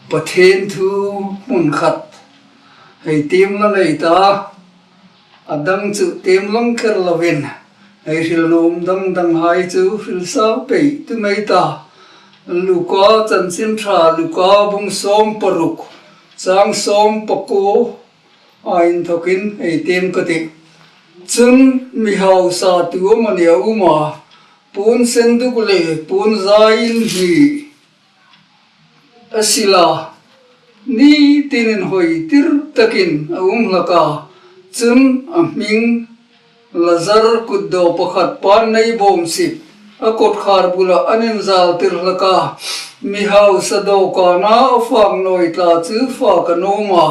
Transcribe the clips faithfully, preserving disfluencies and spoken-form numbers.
Pathien thu hmun khat hei tiem la nei ta, a dang chu tiem lang kher lovin, hei hril nuom dang dang hai chu hril sa pei tum ei ta. Luka Chanchin Ṭha, Luka bung sawm paruk, chang sawm pakuo a inthokin hei tiem ka tih. Chun mi hausa tu amani a um a, puon sen duk le puon zai in hni a sil a, ni tin inhawi tir takin a um hlak a. Chun a hming Lazar kutdaw pakhat pan nei bawm sip, a kotkhar bula an inzal tir hlak a. Mi hausa dawkana a fak nawi tla chu fak a nuom a,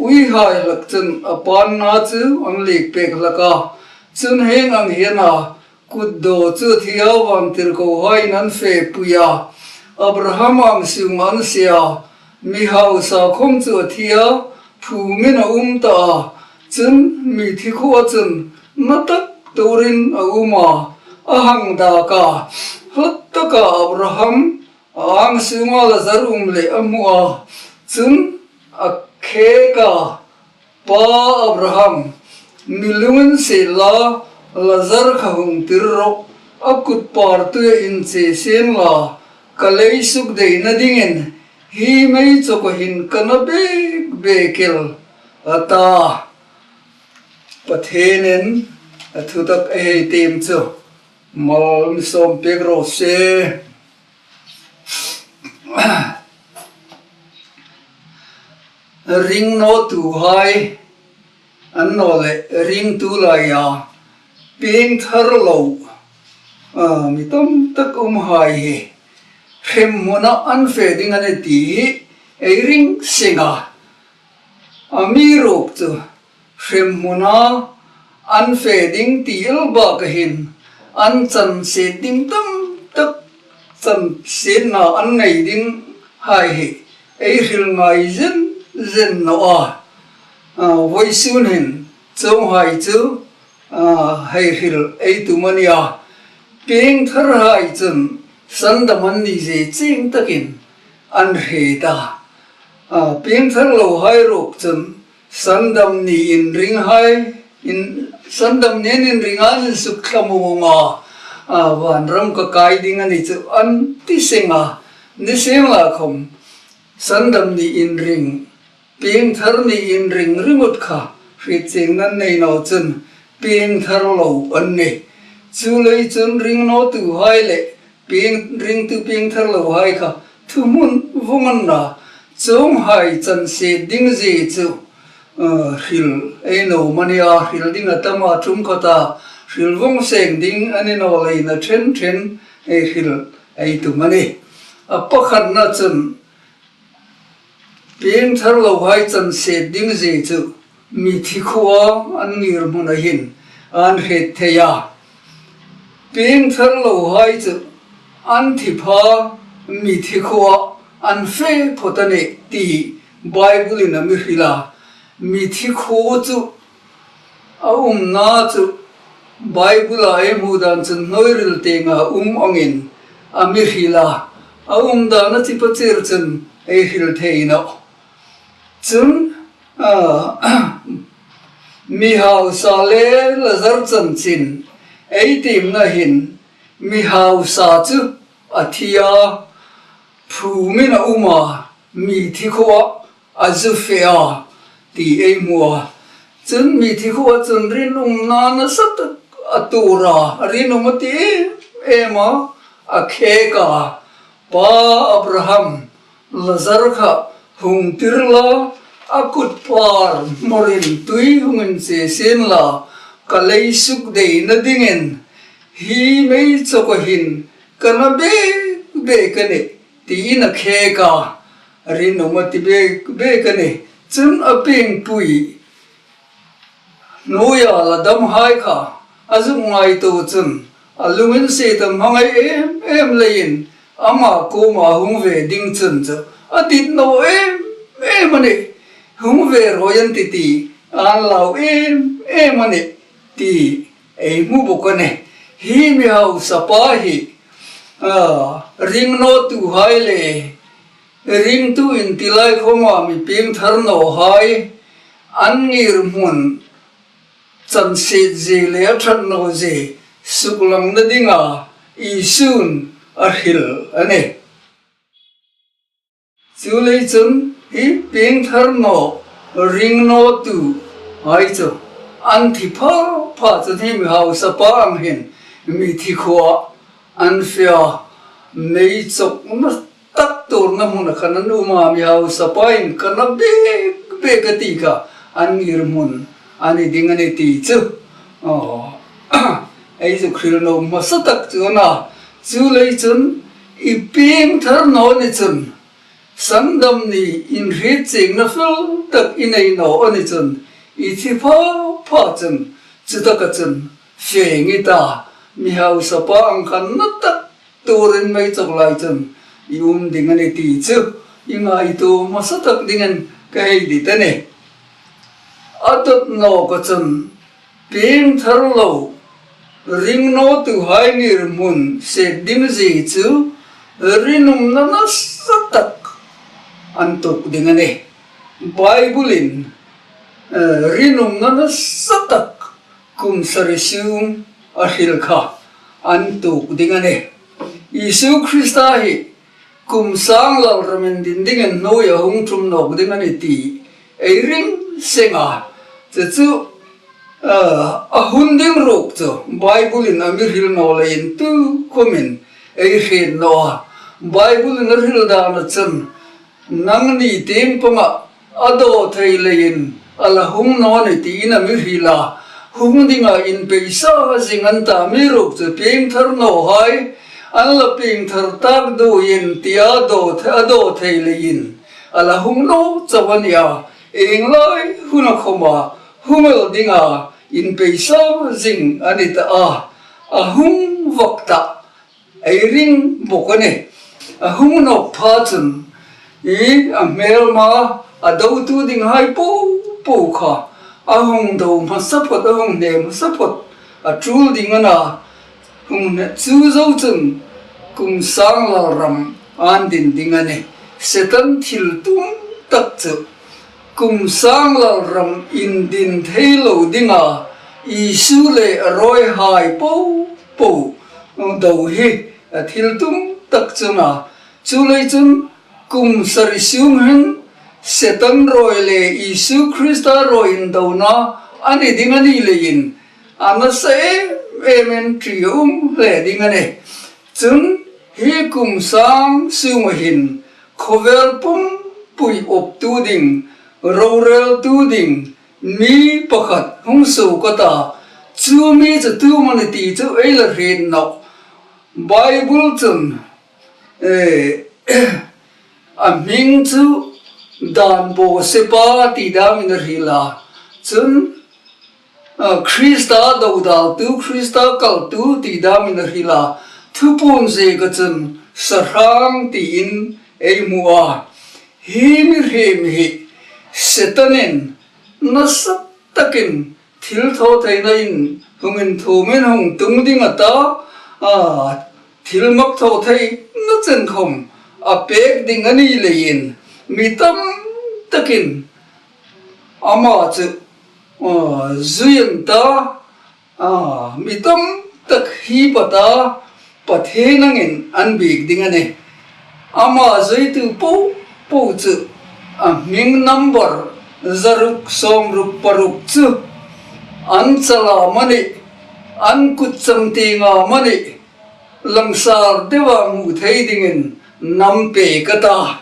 uihai hlak chun a panna chu an liek pek hlak a. Chun hieng ang hin a kutdaw chu a thi a, vantirkohaiin an fepui a, Abraham ang sung an sie a, mi hausa khawm chu a thi a, phumin a um ta a. Chun mithi khuoa chun na tak turin a um a, a hang dak a, hlat taka Abraham a ang sunga Lazar um leh a hmu a. Chun a khek a, Pa Abraham, mi lunginsiet la, Lazar kha hung tir rawh, a kut par tuia inche sien la, ka lei sukdeina dingin hi mei chawka hin ka na bek bek el, a ta. Pathienin a thutak a hei tiem chu mal mi sawm pek raw se. Ring nawtuhai an naw leh ringtu laia piengthar lo, a, mi tam tak umhai hi hremhmuna an fe ding a nih ti hi ei ring seng a. Amiruokchu hremhmuna an fe ding ti el baka hin an chansiet ding tam tak, chansietna an nei ding hai hi ei hril ngai zen zen naw a. A, vawisun hin chuonghai chu, a, hei hril ei tum a nih a. Piengtharhai chun sandam an ni zie chieng takin an hre ta. A, piengthar lohai ruok chun sandam niin ringhai, in, sandam niin inringa an insuk thlamuong a, a, vanram ka kai ding a nih chu an ti seng a. Nisienlakhawm sandam niin ring, piengthar niin ring ringawt kha hriet chieng an nei naw chun piengthar lo an nih. Chuleiin chun ring nawtuhai le pieng, ringtu piengthar lohai kha thuhmun vawng an na. Chuonghai chansiet ding zie chu, a, hril ei nuom a nih a, hril ding a tam a, ṭum khawta hril vawng seng ding a ni naw leiin a ṭhen ṭhen ei hril ei tum a nih. A pakhatna chun piengthar lohai chansiet ding zie chu mithi khuoa an ngirhmuna hin an hriet thei a. Piengthar lohai chu an thi pha mithi khuoa an fe phawt a nih ti Bible-in a mi hril a. Mithi khuo chu a umna chu Bible-a ei hmu dan chun hnuoi ril tienga um angin a mi hril a. A um dan a chipa chir chun ei hril thei nawh. Chun, a, mi hausa le Lazar chanchin ei tiemna hin mi hausa chu a thi a, phumin a um a, mithi khuoa a zu fe a ti ei hmu a. Chun mithi khuoa chun rinumna nasa tak a tuor a, a rinum a ti em em a, a khek a, Pa Abraham, Lazar kha hung tir la, a kut par hmawrin tui hung inche sien la, ka lei sukdeina dingin hi mei chawka hin ka na bek bek a nih, tiin a khek a, rinum a ti bek bek a nih. Chun a piengpui hnuoia la damhai kha a zuk ngaituo chun a lunginsiet a hmangai em em leiin ama kuoma hung ve ding chun chu a dit naw em em a nih. Hung ve rawi an ti ti an lau em em a nih ti ei hmu bawk a nih. Hi mi hausa pa hi, a, ring nawtuhai le Ringtu inti lai khawma mi piengthar nawhai an ngirhmun chansietzie le a ṭhat nawzie suklangna dinga Isu'n a hril a nih. Chuleiin chun hi piengthar naw, ring nawtuhai chu an thi pha pha chun hi mi hausapa ang hin mithi khuoa an fe a, mei chawk na tak tuorna hmuna khan an um a, mi hausapa'n ka na bek bek a ti kha an ngirhmun a ni ding a nih ti chu. Aw, ei zuk hril nuom hmasa tak chu a nih. Chuleiin chun i piengthar naw ni chun, sandam ni inhrietchiengna fel tak i nei naw a ni chun, i thi pha pha chun, chutaka chun fe ngei ta, mi hausapa ang khan na tak tuorin mei chawk lai chun i um ding a nih ti chu i ngaituo hmasa tak dingin ka hei dit a nih. A dawt nawka chun piengthar lo, ring nawtuhai ngirhmun set ding zie chu rinumna nasa tak an tuok ding a nih. Bible-in, eh, rinumna nasa tak kum sari sung a hril kha an tuok ding a nih. Isu Krista hi kum sang lalram indin dingin hnuoia hung ṭum nawk ding a nih ti ei ring seng a. Chu chu, ah, a hun ding ruok chu Bible-in a mi hril naw leiin tu khawmin ei hriet naw a. Bible-in a hril dana chun, nangni tieng panga a daw thei leiin a la hung naw ni tiin a mi hril a. Hung dinga inpeisa zing an ta mi ruok chu piengthar nawhai an la piengthar tak duoin tia daw the-, a daw thei leiin a la hung naw chau a nih a. Ieng lai huna khawma hung el dinga inpeisa zing a ni ta a. A hung vak ta ei ring bawk a nih. A hung nawk pha chun, i, a hmelma a dotu dinghai po po kha a hung do hmasa phawt, a hung hne hmasa phawt a ṭul ding a na. Hung hne chu zo chun kum sang lalram an din ding a nih. Setan thil tum tak chu kum sang lalram indin thei lo dinga Isu le a rawihai po po do hi a thil tum tak chu a na. Chuleiin chun kum sari sung hin Setan rawi le Isu Krista rawi indona a ni ding a ni leiin a nasa em em in ṭi a um hle ding a nih. Chun hi kum sang sunga hin khawvel pumpui awptu ding, roreltu ding mi pakhat hung suok a ta. Chu mi chu tu am a ni ti chu ei la hriet nawh. Bible chun, eh, a hming chu Dan Bawsepa ti damin a hril a. Chun, a, Krista dodaltu, Krista kaltu ti damin a hril a. Thupuon zieka chun sahrang tiin ei hmu a. Hi mihriem hi Setanin nasa takin thil thaw theina in hung inthuomin hung tung ding a ta, a, thil mak thaw theina chen khawm a pek ding a ni leiin mi tam takin ama chu, a, zui an ta, a, mi tam tak hi pa ta, Pathien angin an biek ding a nih. Ama zuitu po po chu a hming number zaruk sawmruk paruk chu an chala amanih, an kut chang tienga amanih, langsar deua hmu thei dingin nam pek a ta.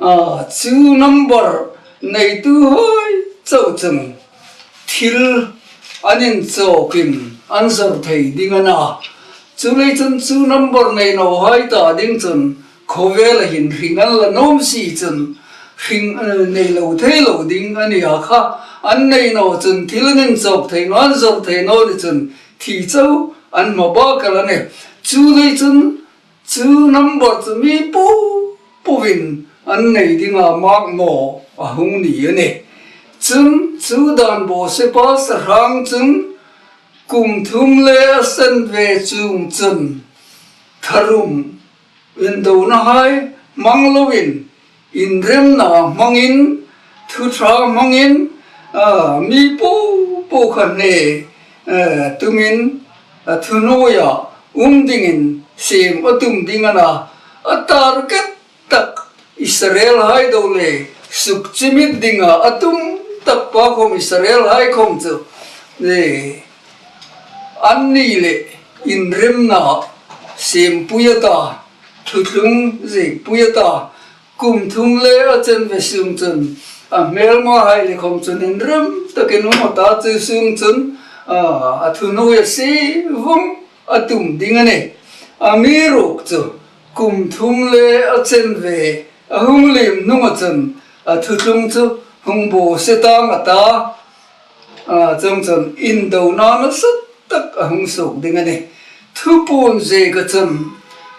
A, chu number neituhai chau chun thil an inchawkin an zawr thei ding a na. Chuleiin chun chu number nei nawhai ta ding chun khawvela hin hring an la nuom si chun hring, eh, nei lo thei lo ding a ni a kha. An nei naw chun thil an inchawk thei naw, an zawr thei naw ni chun thi chau an hmabak el a nih. Chuleiin chun chu number chu mi po poin an nei dinga makmaw a hung ni a nih. Chun chu Dan Bawsepa sahrang chun kum thum le a san ve chung chun tharum indonahai hmang loin inremna hmangin, thu ṭha hmangin, a, mi po po kha hne, a, tumin, a, thuhnuoia um dingin siem a tum ding a na, a target tak Israelhai do le suk chimit dinga a tum tak pa khawm Israelhai khawm chu, e, anni le inremna siempui a ta, thuthlung ziekpui a ta, kum thum le a chanve sung chun, a hmelmahai le khawm chun inrem takin um a ta, chu sung chun, a, a thuhnuoia sie vawng a tum ding a nih. Amiruokchu, kum thum le a chanve a hung liem hnunga chun a thuthlung chu hung bawsiet ang a ta, a, chuongchun indona nasa tak a hung suok ding a nih. Thupuon zieka chun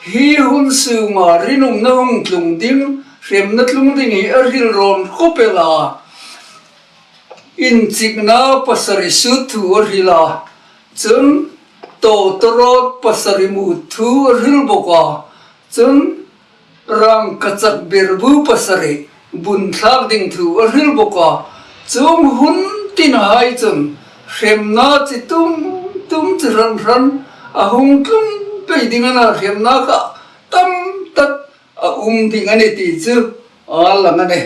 hi hun sunga rinumna hung tlung ding, hremna tlung ding hi a hril rawn khawp el a. Inchikna pasari sut thu a hril a, chun tawtawrawt pasari mut thu a hril bawk a, chun rangkachak berbu pasari bun thlak ding thu a hril bawk a. Chuong hun tinhai chun hremna chi tum tum, chi hran hran a hung tlung pei ding a na, hremna kha tam tak a um ding a nih ti chu a lang a nih.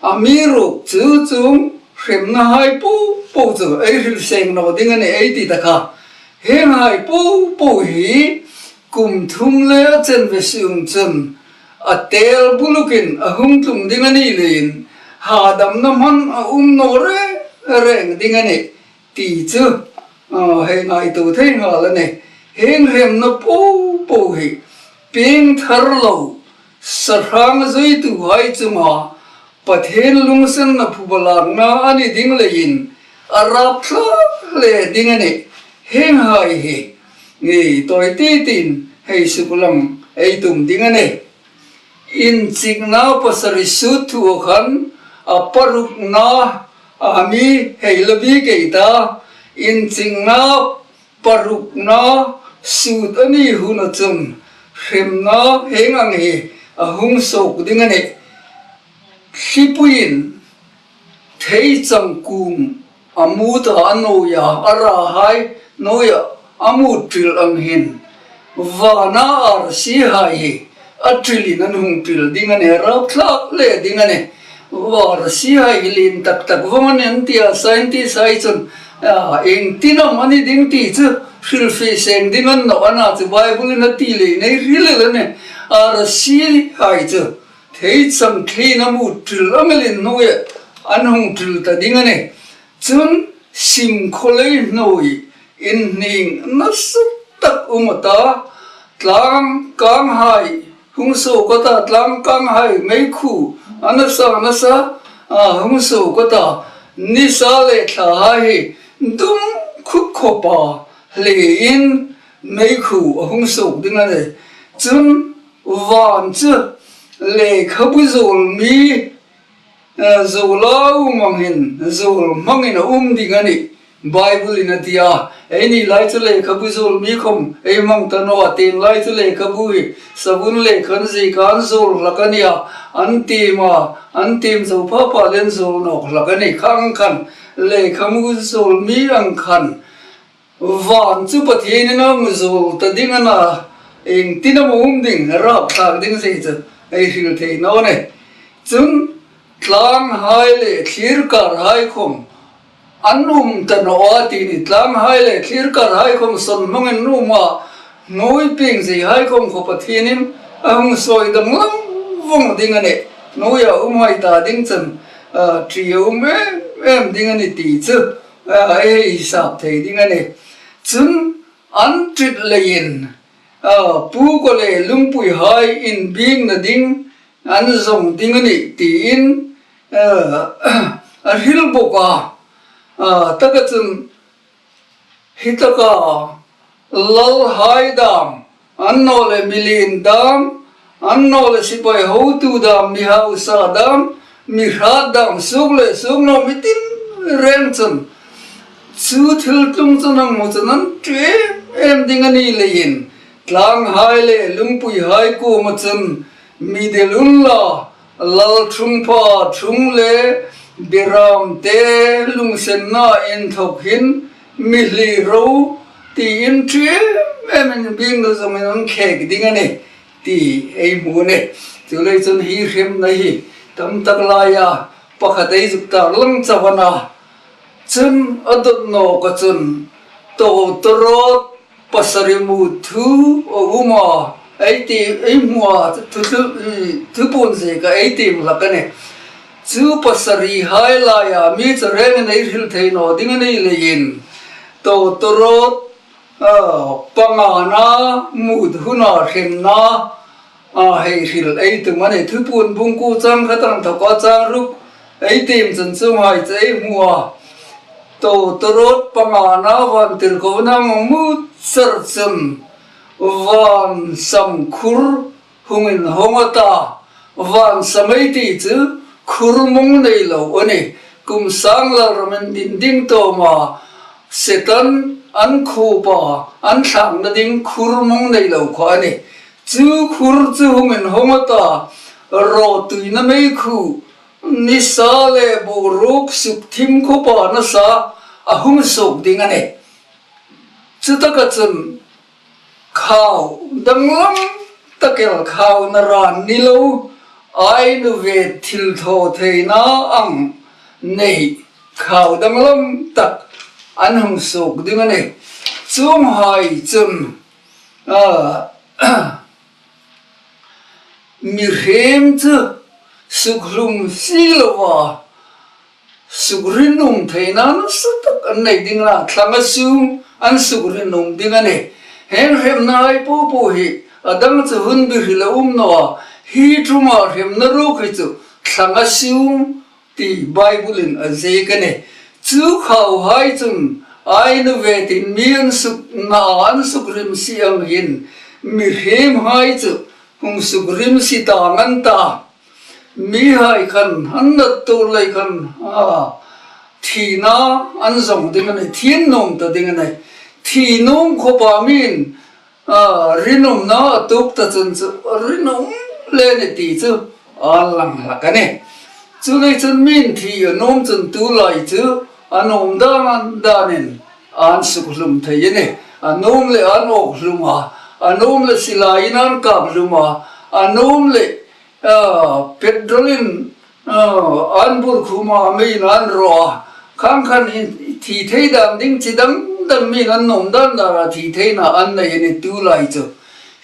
Amiruokchu chuong hremnahai po po chu ei hril seng naw ding a nih ei ti ta kha. Hienghai po po hi kum thum le a chanve sung chun a tel bulukin a hung tlung ding a ni leiin, hadamna hman a um naw reng reng ding a nih ti chu, a, hei ngaituo thei nghal a nih. Hieng hremna po po hi piengthar lo, sahrang zuituhai chunga Pathien lunginsenna phuba lakna a ni ding leiin a rapthlak hle ding a nih. Hienghai hi, nge, tawi ti tin hei suklang ei tum ding a nih. Inchikna pasari sut thua khan a parukna a mi hei la bik ei ta. Inchikna parukna sut a ni huna chun hremna hieng ang hi a hung suok ding a nih. Thlipuiin theichang kung a mut a, a nuoia, a rahai nuoia a mut ṭil ang hin, vana arsihai hi a ṭilin an hung ṭil ding a nih, rapthlak hle ding a nih. Arsihai hi lien tak tak vawng a nih an ti a, scientist hai chun, a, iengtin am a ni ding ti chu hrilfie seng ding a ni naw a, a na chu Bible-in a ti leiin ei hril el a nih. Arsihai chu theichang thlin a mut ṭil ang elin hnuoia an hung ṭil ta ding a nih. Chun simkhawlei hnuoi inhning nasa tak um a ta, tlangkanghai hung suok a ta, tlangkanghai meikhu a nasa nasa, a, hung suok a ta, nisa le thlahai hi dum khuk khawpa hlein meikhu a hung suok ding a nih. Chun van chu lekhabu zuol mi, eh, zuola um ang hin zuol hmangin a um ding a nih, Bible-in a ti a. Eini lai chu lekhabu zuol mi khawm ei hmang ta naw a, tieng lai chu lekhabu hi savun lekhan ziek an zuol hlak a nih a, an tiem a, an tiem zo pha pha le an zuol nawk hlak a nih. Khang khan lekhabu zuol mi ang khan van chu Pathienin a hung zuol ta ding a na, iengtin am a um ding, rapthlak ding zei chu ei hril thei naw a nih. Chun tlanghai le thlirkarhai khawm an um ta naw a ti a nih. Tlanghai le thlirkarhai khawm sawn hmangin an um a, hnuoi pieng zeihai khawm kha Pathienin a hung sawi danglam vawng ding a nih. Hnuoia umhai ta ding chun, a, ṭi a um em em ding a nih ti chu, a, ei hei sap thei ding a nih. Chun an ṭit leiin, a, puka le lungpuihai inbiekna ding an zawng ding a nih tiin, a, a hril bawk a. A, taka chun hi taka lalhai dam, annawleh mi lien dam, annawleh sipai hotu dam, mi hausa dam, mi hrat dam, suok le suok naw mi tin reng chun chu thil tlung chun an hmu chun an ṭi em em ding a ni leiin, tlanghai le lungpuihai kuoma chun Mi del unla, Lalṭhungpha ṭhung le, berâmte lungsenna inthawk hin mi hli ro, tiin ṭi em em in biekna zongin an khêk ding a nih, ti ei hmu a nih. Chuleiin chun hi hremna hi tam tak laia pakhat ei zuk tarlang chau a na. Chun a dawt nawka chun, tawtawrawt pasari mut thu a um a, ei ti, ei hmu a, thu, thu, thupuon zieka ei tiem hlak a nih. Chu pasarihai laia mi chu rengin ei hril thei naw ding a ni leiin, tawtawrawt, a, pangana mut huna hremna, a, hei hril ei tum a nih. Thupuon bung kuo chang khat inthawka chang ruk ei tiem chun chuonghai chu ei hmu a. Tawtawrawt pangana vantirko nang mut char chun van sam khur hung inhawng a ta. Van sam ei ti chu khur mawng nei lo a nih. Kum sang lalramin din ding tawma Setan an khupa an thlangna ding khur mawng nei lo kha a nih. Chu khur chu hung inhawng a ta, rawtuina meikhu, nisa le boruok suk thim khawpa nasa a hung suok ding a nih. Chutaka chun khau danglam tak el, khauna ran ni lo, ai nu ve thil thaw theina ang nei khau danglam tak an hung suok ding a nih. Chuonghai chun, a, mihriem chu sukhlum si lova sukrinum theina nasa tak an nei ding a, thlang a sung an sukrinum ding a nih. Hieng hremnahai popo hi a dang chu hun bi hril a um naw a, hi ṭuma hremna ruok hi chu thlang a sung ti Bible-in a ziek a nih. Chu khauhai chun ai nu ve tin mi an sukna an sukrim si ang hin mihriemhai chu hung sukrim si tang an ta. Mihai khan an nat tur lei khan, a, thina an zawng ding a nih, thi an nuom ta ding a nih. Thi nuom khawpa mi'n, a, rinumna a tuok ta chun chu rinum le ni ti chu a lang hlak a nih. Chuleiin chun mi'n thi a nuom chun tulai chu a nuom dan danin an sukhlum thei a nih. A nuom le an awk hlum a, a nuom le silaiin an kap hlum a, a nuom le, a, petrol-in, a, an bur khum a, meiin an raw a. Khang khan in thi thei dan ding chi dang dang mi'n an nuom dan dana thi theina an nei a nih tulai chu.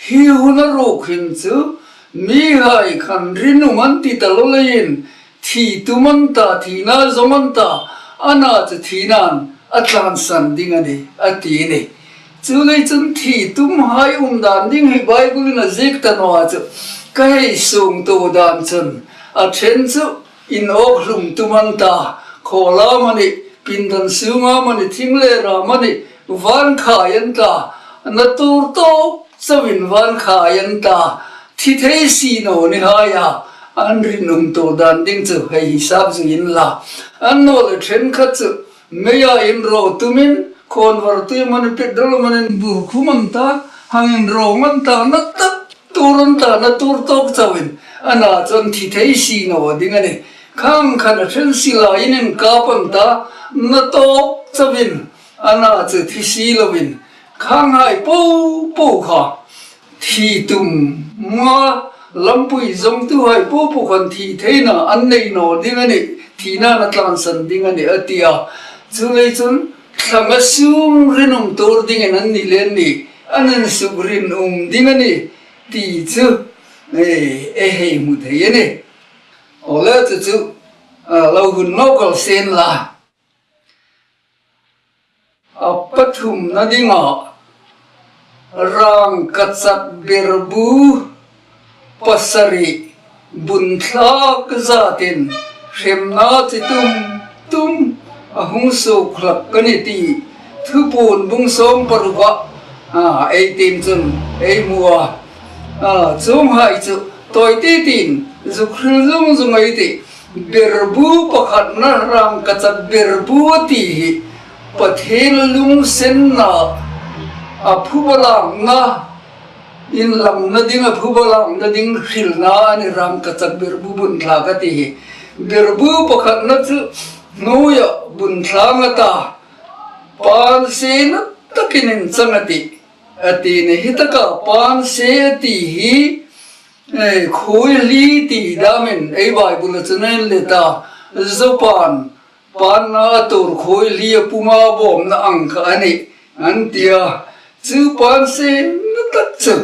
Hi huna ruok hin chu mihai khan rinum an ti ta lo leiin thi tum an ta, thina zawng an ta, ana chu thina'n a tlansan ding a nih, a ti a nih. Chuleiin chun thi tumhai um dan ding hi Bible-in a ziek ta naw a chu, ka hei suongtuo dan chun a ṭhen chu inawk hlum tum an ta, khawla amanih, pindan sunga amanih, thing le ra amanih, van khai an ta, na tur tawk chauin van khai an ta, thi thei si naw ni haia an rinum tuo dan ding chu hei hisap zui inla. Annawleh ṭhenkhat chu meia inraw tumin, khawnvar tui amanih, petrol amanih bur khum an ta, hang inraw an ta, na tak tur an ta, na tur tawk chauin, ana chun thi thei si naw ding a nih. Khang khan a ṭhen silaiin inkap an ta, na tawk chauin, ana chu thi si loin, khanghai popo kha thi tuma lampui zawngtuhai popo khan thi theina an nei naw ding a nih, thina'n a tlansan ding a nih, a ti a. Chuleiin chun thlang a sung rinum tur dingin an ni le ni, an insukrinum ding a nih ti chu, e, ei hei hmu thei a nih. Awle, chu chu, a, lo hun ngawt kal sien la. A pathumna dinga, rangkachak berbu pasari bun thlak zatin hremna chi tum tum a hung suok hlak a nih ti Thupuon bung sawm paruka, a, ei tiem chun ei hmu a. A, chuonghai chu tawi ti tin zuk hril zung zung ei tih. Berbu pakhatna rangkachak berbu a ti hi Pathien lunginsenna, a phuba lakna, inlangna ding, a phuba langna ding hrilna a ni, rângkachak berbu bun thlâk a ti hi. Berbu pakhatna chu hnuoia bun thlâng a ta, pân sie na takin inchang a tih, a ti a nih. Hi taka pân sie a ti hi, eh, khuoihli ti dâmin ei Bible-a chun a inlet a, Jopân pânna a tuor khuoihli a puma bâwmna ang kha a nih, an ti a. Chu pân sie na tak chu,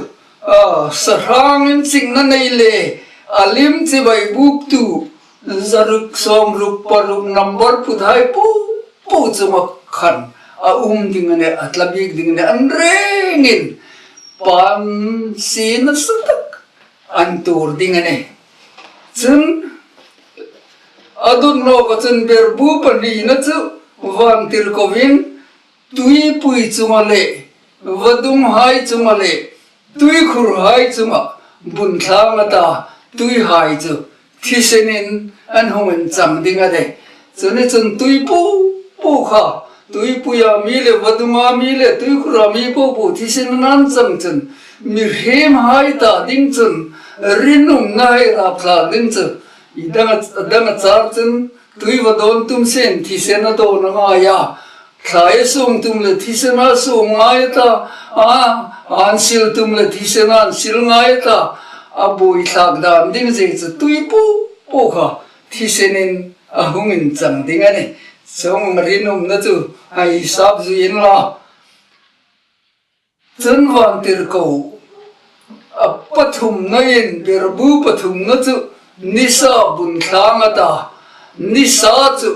a, sahrâng inchikna nei le a lim chibai bûktu zaruk, sâwmruk, paruk number puthai po po chunga khan a um ding a nih, a tla bîk ding a nih, an rêngin pân sie nasa tak an tuor ding a nih. Chun a dawt nawka chun berbu pahnina chu vântirkoin tuipui chunga le vadunghai chunga le tuikhurhai chunga bun thlâng a ta, tuihai chu thisenin an hung inchang ding a nih. Chun, chun tui po po kha, tuipuia mi le vadunga mi le tuikhura mi po po thisenin an chang chun, mihriemhai ta ding chun rinumna hei rapthlâk ding chu i dang a, dang a char chun tui va dâwn tum sien thisen a dâwn a ngai a, thlai a suong tum le thisena suong ngai a ta, a, ân sil tum le thisena ân sil ngai a ta, a buoithlâk dân ding zie chu tui po po kha thisenin a hung inchang ding a nih. Chuong rinumna chu a hisap zui inla. Chun vântirko a pathumnain, berbu pathumna chu nisa bun thlâng a ta, nisa chu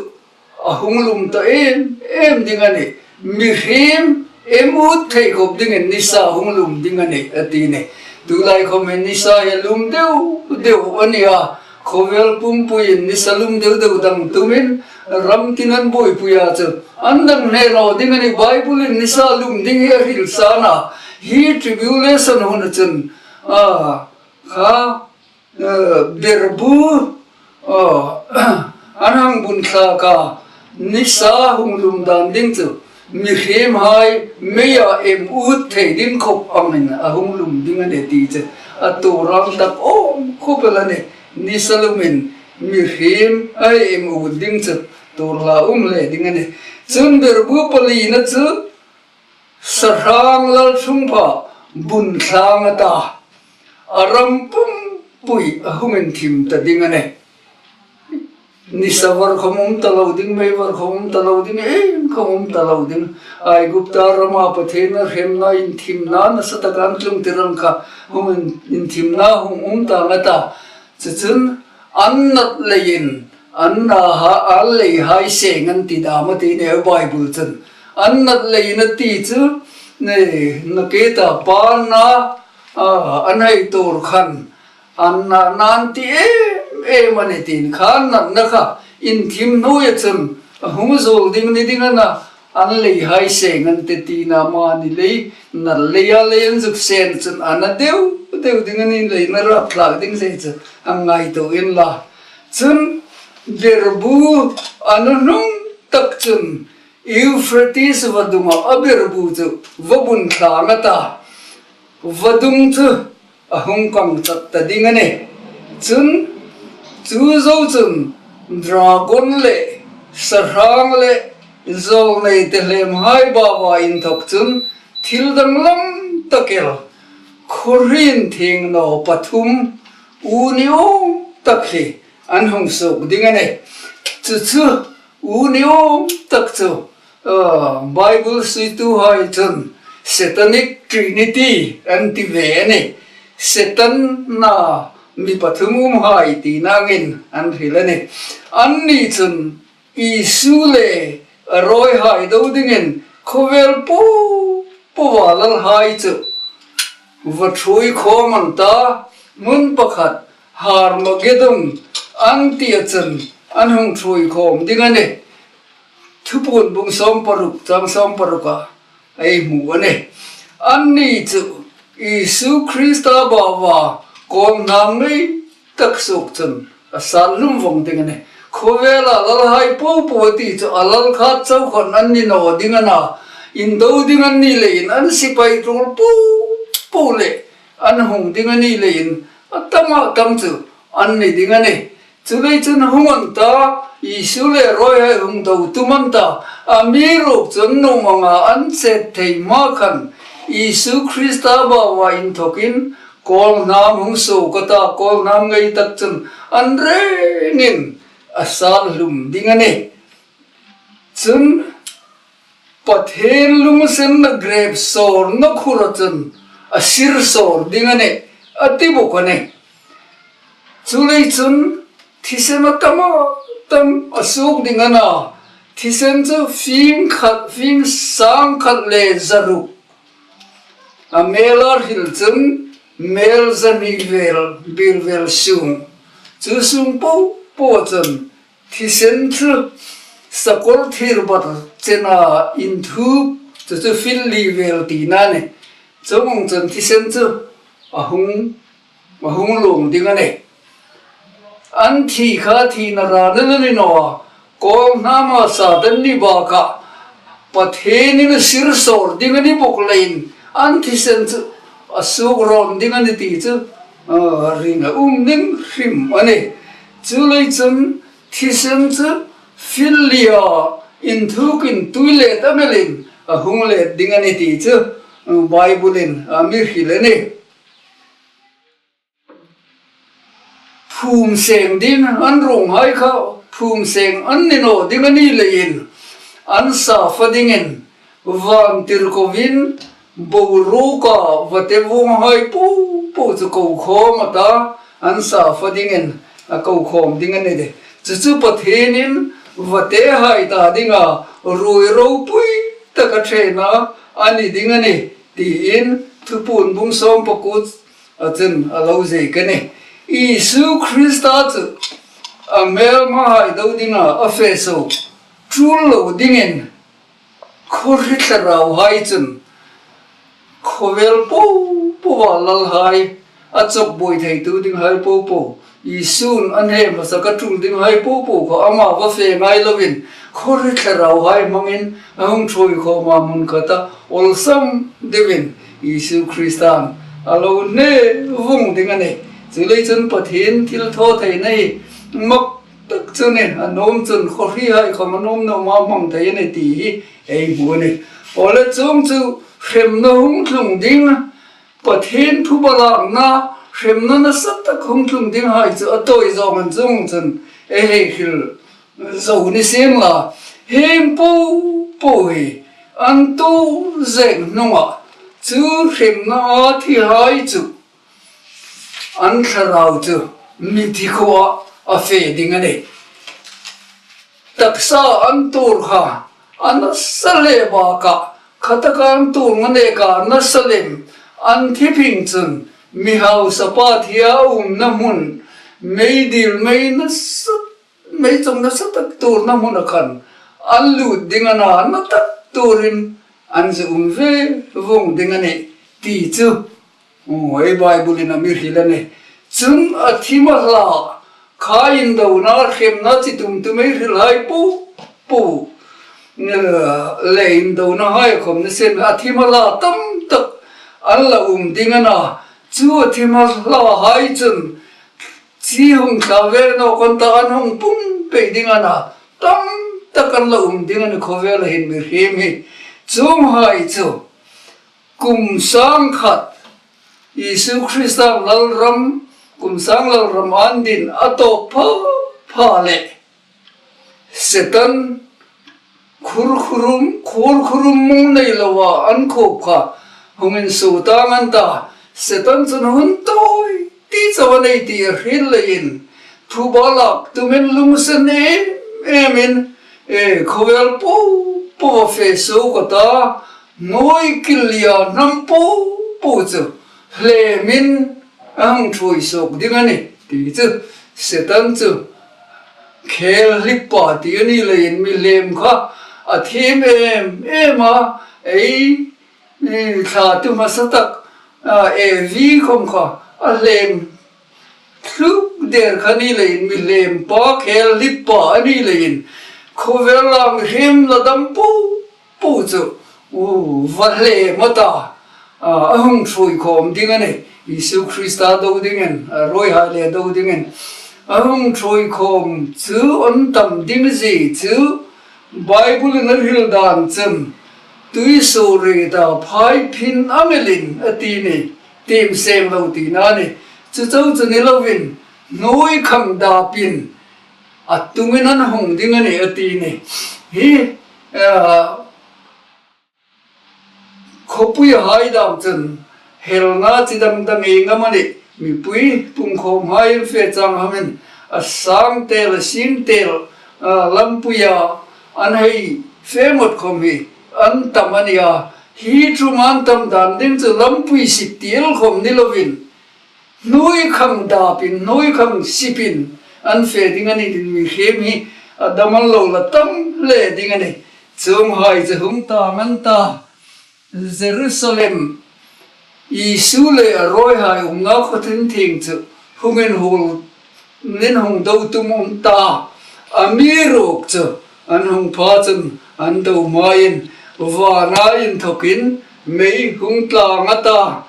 a hung lum ta em em ding a nih. Mihriem em ut thei khawp dingin nisa hung lum ding a nih, a ti a nih. Tulai khawm hin nisa hi lum deu deu a ni a, khawvel pumpuiin nisa lum deu deu dang tumin ram tin an buoipui a chu, an dang hne naw ding a nih. Bible-in nisa lum ding hi a hril sa a, hi tribulation huna chun, a, kha, eh, berbu, eh, an hang bun thlâk a, nisa hung lum dân ding chu mihriemhai meia em ut thei ding khawp angin a hung lum ding a nih ti chu a tuor rang tak awm khawp el a nih. Nisa lumin mihriem ei em ut ding chu tuor hla um le ding a nih. Chun berbu palina chu sahrâng lalṭhungpha bun thlâng a ta, a ram pumpui a hung inthim ta ding a nih. Nisa var khawm um ta lo ding, mei var khawm um ta lo ding, iem khawm um ta lo ding. Aigupta rama Pathien a hremna inthimna nasa tak an tlung tirang kha hung in, inthimna hung um tâng a ta. Chu chun an nat leiin an na ha, an leihai seng an ti dâm a ti a nih Bible chun. An nat leiin a ti chu, ne, na ke ta pânna, a, an hei tuor khan an na, an ti em em a nih tiin kha natna kha inthim hnuoia chun a hung zuol ding ni ding a na, an leihai seng an ti tina mani lei, nat leia lei an zuk seng chun a na deu deu ding a ni leiin a rapthlâk ding zie chu a ngaituo inla. Chun berbu a nuhnung tak chun Euphrates vadunga a berbu chu va bun thlâng a ta, vadung chu a hung kang tlat ta ding a nih. Chun chu zo chun dragon le sahrâng le zawlnei tehlemhai baua inthawk chun thil danglam tak el, khuo hriet thieng naw pathum, u ni awm tak hi an hung suok ding a nih. Chu chu u ni awm tak chu, ah, Bible suituhai chun Satanic Trinity an ti ve a nih. Setan-a mi pathum umhai tina angin an hril a nih. Anni chun Isu le a rawihai do dingin khawvel po poa lalhai chu va ṭhuoi khawm an ta, hmun pakhat Harmagedon an tia chun an hung ṭhuoi khawm ding a nih. Thupuon bung sawm paruk, chang sawm paruka ei hmu a nih. Anni chu Isu Krista baua kawlhnâm ngei tak suok chun a sat hlum vawng ding a nih. Khawvela lalhai po po ti chu a lal khat chau khan an ni naw ding a na, indo ding an ni leiin an sipai tul po po le an hung ding a ni leiin a tam a tam chu an ni ding a nih. Chuleiin chun hung an ta, Isu le ruolhai hung do tum an ta, amiruokchu an nuom anga an chet thei hma khan Isu Krista baua inthokin kawlhnam hung suok a ta, kawlhnam ngei tak chun an rengin a sal hlum ding a nih. Chun Pathien lunginsenna grep sawrna khura chun a sir sawr ding a nih, a ti bawk a nih. Chuleiin chun thisen a tam a tam a suok ding a na, thisen chu fing khat, fing sang khat le zaruk a mel a hril chun mel zahni vel, bil vel sung, chu sung popo chun thisen chu sakol thir bat chena inthuk chu chu fil li vel tina a nih. Chuong chun thisen chu a hung, a hung luong ding a nih. An thi kha thina rana la ni naw a, kawlhnama Satan ni baka Pathienin a sir sawr ding a ni bawk leiin an thisen chu a suok rawn ding a nih ti chu, a, ring a um ding hrim a nih. Chuleiin chun thisen chu fil lia inthukin tui let a melin a hung let ding a nih ti chu, a, Bible-in a mi hril a nih. Phum seng ding an ruonghai kha phum seng an ni naw ding a ni leiin an safa dingin vantirkoin boruoka vate vuonghai popo chu ko khawm a ta, an safa dingin a ko khawm ding a nih. Chu chu Pathienin vatehai ta dinga ruoi ropui taka ṭhena a ni ding a nih tiin Thupuon bung sawm pakuo a chun a lo ziek a nih. Isu Krista chu a hmelmahai do dinga a fe suok tul lo dingin khawhri thlarauhai chun khawvel popoa lalhai, a chawk buoi theitu dinghai popo, Isun an hemasa ka tul dinghai popo kha ama va fe ngai loin khawhri thlarauhai hmangin a hung ṭhuoi khawma hmun khata awlsam deuin Isu Kristan a lo hne vung ding a nih. Chuleiin chun Pathien thilthawtheina hi mak tak chu a nih, a nuom chun khawhrihai khawm a nuom nuoma hmang thei a nih ti hi ei hmu a nih. Awle, chuong chu hremna hung tlung ding, Pathien phuba lakna hremna nasa tak hung tlung dinghai chu a tawi zawng an chuong chun ei hei hril zo ni sien la, hieng popo hi an tuor zek hnunga chu hremna a thihai chu an thlarau chu mithi khuoa a fe ding a nih. Taksa an tuor kha a nasa le baka, khataka an tuor nganeka nasa lem an thi phing chun mi hausapa thi a umna hmun, meidil mei nasa, mei chawng nasa tak tuorna hmuna khan an lut ding a na, na tak tuorin an zu um ve vung ding a nih ti chu, aw, ei Bible-in a mi hril a nih. Chun a thima hla kha indona hremna chi tum tum ei hrilhai popo, eh, le indonahai khawm ni sien, a thima hla tam tak an la um ding a na. Chu a thima hlahai chun chi hung thla ve naw khan ta an hung pung pei ding a na, tam tak an la um ding a nih khawvela hin mihriem hi. Chuonghai chu kum sang khat Isu Krista lalram, kum sang lalram an din a tawp pha pha le Setan khurkhurum, khurkhurum mung nei loa an khup kha hung insuo tang an ta. Setan chun hun tawi ti chau a nei ti a hril leiin phuba lak tumin lunginsen em emin, e, khawvel popoa fe suok a ta, hnuoi kil lia hnam popo chu hlemin a hung ṭhuoi suok ding a nih ti chu, Setan chu khel hlippa ti a ni leiin mi hlem kha a thiem em em a, ei, ei thlatu hmasa tak, a, Evi khawm kha a hlem thluk der kha ni leiin mi hlempa khel hlippa a ni leiin khawvela mihriem la dam popo chu, u, va hlem a ta, a, a hung ṭhuoi khawm ding a nih. Isu Krista do dingin, a rawihai le do dingin a hung ṭhuoi khawm chu an tam ding zie chu Bible-in a hril dan chun, "Tuisuorieta phaiphin ang elin," a ti ni, "tiem sem lo," tina ni. Chu chau chu ni lovin, hnuoi khang dapin a tungin an hung ding a ni, a ti ni. Hi, eh, khawpuihai dam chun helna chi dang dang ei ngam a ni. Mipui pungkhawmhai an fe chang hamin a sang tel, a sing tel, a, lampuia an hei fe ngot khawm hi an tam a ni a. Hi ṭum an tam dan ding chu lampui sip ti el khawm ni lovin, hnuoi khang dapin, hnuoi khang sipin an fe ding a ni, tin mihriem hi a dam an lo la tam hle ding a ni. Chuonghai chu hung tang an ta, Jerusalem, Isu le a rawihai umna khaw thingthing chu hung inhuol, inhung do tum an ta. Amiruokchu an hung pha chun an do hmain vana inthokin mei hung tlang a ta.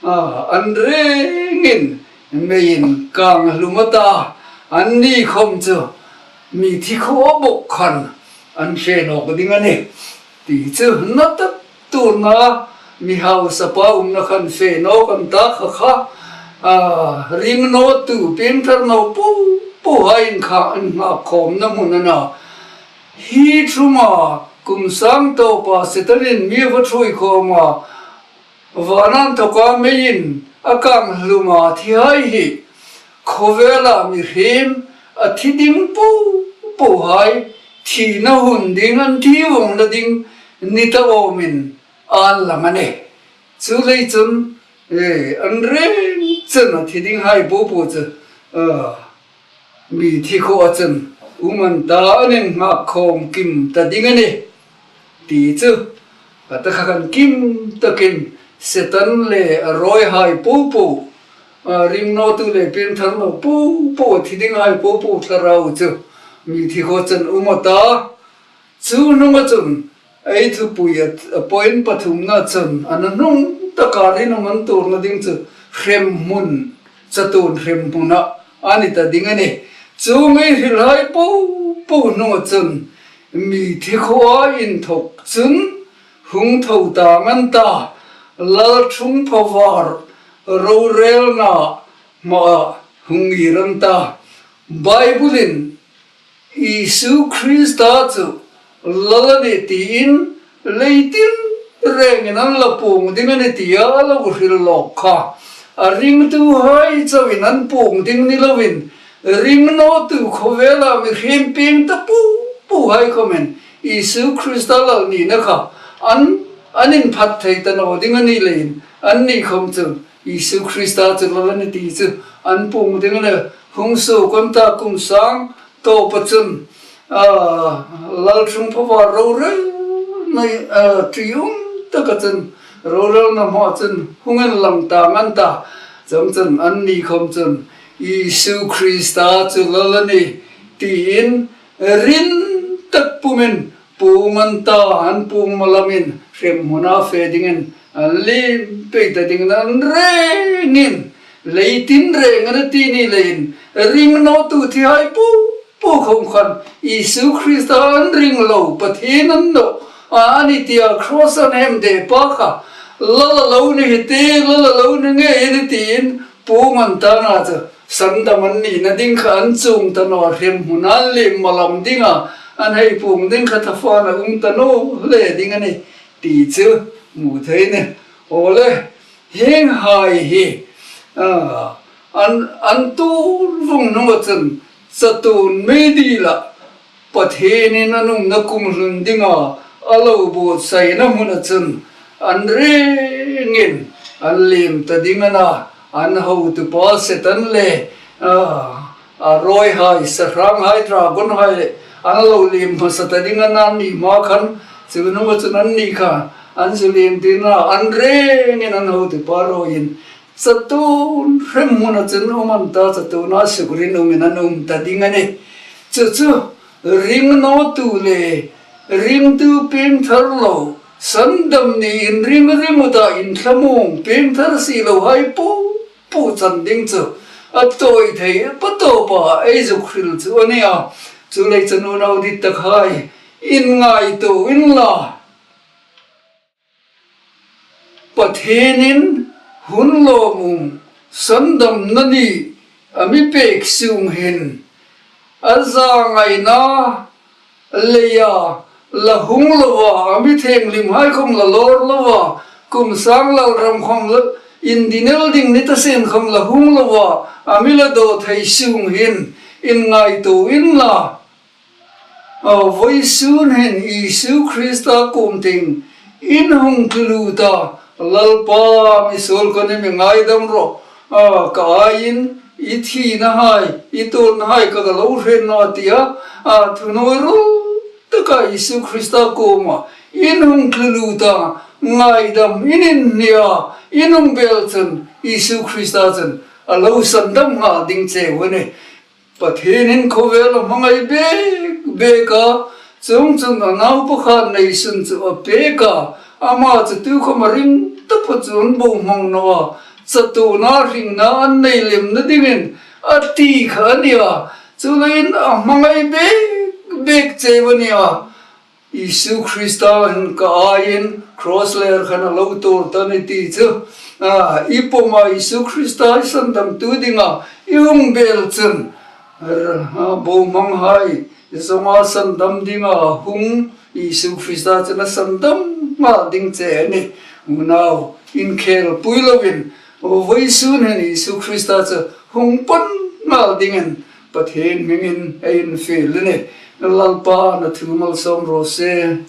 A, an rengin meiin kang hlum a ta. Anni khawm chu mithi khuo bawk khan an fe nawk ding a ni. Ti chu hnatak tuorna mi hausapa umna khan fe nawk an ta kha kha. A, ringnawtu piengthar naw po pohaiin kha an nghak khawmna hmun a na. Hi ṭuma kum sang tawpa Setanin mi a va ṭhuoi khawma, vana inthoka meiin a kang hluma thihai hi khawvela mihriem a thi ding po pohai thina hun ding, an thi vawngna ding ni ta awmin an lang a ni. Chuleiin chun, eh, an reng chun a thi dinghai po po chu, ah, mithi khuoa chun um an ta, an innghat khawm kim ta ding a ni. Ti chu, a ta kha khan kim takin Setan le a rawihai po po, a, ringnawtu le piengthar naw po po, a thi dinghai po po thlarau chu mithi khuoa chun um a ta. Chu hnunga chun ei thupui a, a point pathumna chun a nuhnung taka rinum an tuorna ding chu hremhmun, chatuon hremhmuna a ni ta ding a ni. Chuong ei hrilhai po po hnunga chun mithi khuoa inthok chun hung tho tang an ta, lalṭhungpha var rorelna hmaa hung ngir an ta. Bible-in Isu Krista chu Lal a nih tiin leitin rengin an la puong ding a ni tia a lo hril lawk kha. A ringtuhai chauin an puong ding ni loin, ringnawtu khawvela mihriem pieng ta po pohai khawmin Isu Krista Lal nina kha an, an inphat thei ta naw ding a ni leiin, anni khawm chu Isu Krista chu Lal a nih ti chu an puong ding a ni. Hung suok an ta, kum sang tawpa chun, a, lalṭhungpha var rorelna, a, ṭium taka chun, rorelna hmaa chun hung inlang tang an ta. Chuongchun anni khawm chun Isu Krista chu Lal a nih tiin ring tak pumin puong an ta, an puong malamin hremhmuna fe dingin an liem pei ta dingin an rengin, leitin reng a na ti ni leiin, ringnawtu thihai po po khawm khan Isu Krista an ring lo, Pathien an nawh a ni tia cross an hem de pa kha, Lal a lo ni hi te, Lal a lo ni ngei a nih tiin puong an ta na chu, sandam an nina ding kha an chuong ta naw, hremhmuna an liem malam dinga an hei puong ding kha thafana um ta naw hle ding a nih ti chu hmu thei a nih. Awle, hienghai hi, a, an, an tuor vawng hnunga chun chatuon meidila Pathienin an umna kum hlun dinga a lo buotsaina hmuna chun an rengin an liem ta ding a na, an hotupa Setan le, a, a rawihai, sahranghai, dragonhai le an lo liem hmasa ta ding a na, anni hma khan, chu hnunga chun anni kha an zu liem tir a na, an rengin an hotupa rawiin chatuon hremhmuna chun um an ta, chatuona sukrinumin an um ta ding a nih. Chu chu, ringnawtu le ringtu piengthar lo, sandam niin ring ringawta inthlamuong piengthar si lohai po puh chan ding chu a tawi thei, a pa tawpa ei zuk hril chu a nih a. Chuleiin chun unau dittakhai, inngaituo inla, Pathienin hun lawmum sandamna ni a mi pek sung hin, a zangaina leia la hung lova, a mi thienghlimhai khawm la lawr lova, kum sang lalram khawm la, indinel ding ni ta sien khawm la hung lova, a mi la daw thei sung hin, inngaituo inla, a, vawisun hin Isu Krista kuom tieng in hung tlu ta, Lalpa, mi suol ka nih, mi ngaidam rawh. A, ka aiin i thinahai, i tuornahai ka, ka lo hre nawh, tia, a, thunawi ruol taka Isu Krista kuoma in hung tlu ta, ngaidam in inhnia, in hung bel chun Isu Krista chun a lo sandam nghal ding cheu a nih. Pathienin khawvel a hmangai bek bek a, chuongchun a naupa khat neisun chu a pek a, ama chu tukhawm a ring taphawt chun bohmang naw a, chatuona hringna an nei lemna dingin a ti kha a nih a. Chuleiin a hmangai bek bek cheu a nih a. Isu Krista hin ka aiin cross ler khan a lo tuor ta ni ti chu, a, i pawma Isu Krista i sandamtu dinga i hung bel chun, a, bohmanghai zawnga sandam dinga hung Isu Krista chun a sandam nghal ding che a nih. Unau, inkhel pui lovin, vawisun hin Isu Krista chu hung pan nghal dingin Pathien hmingin ei infiel a nih. Lalpan a thu malsawm raw se.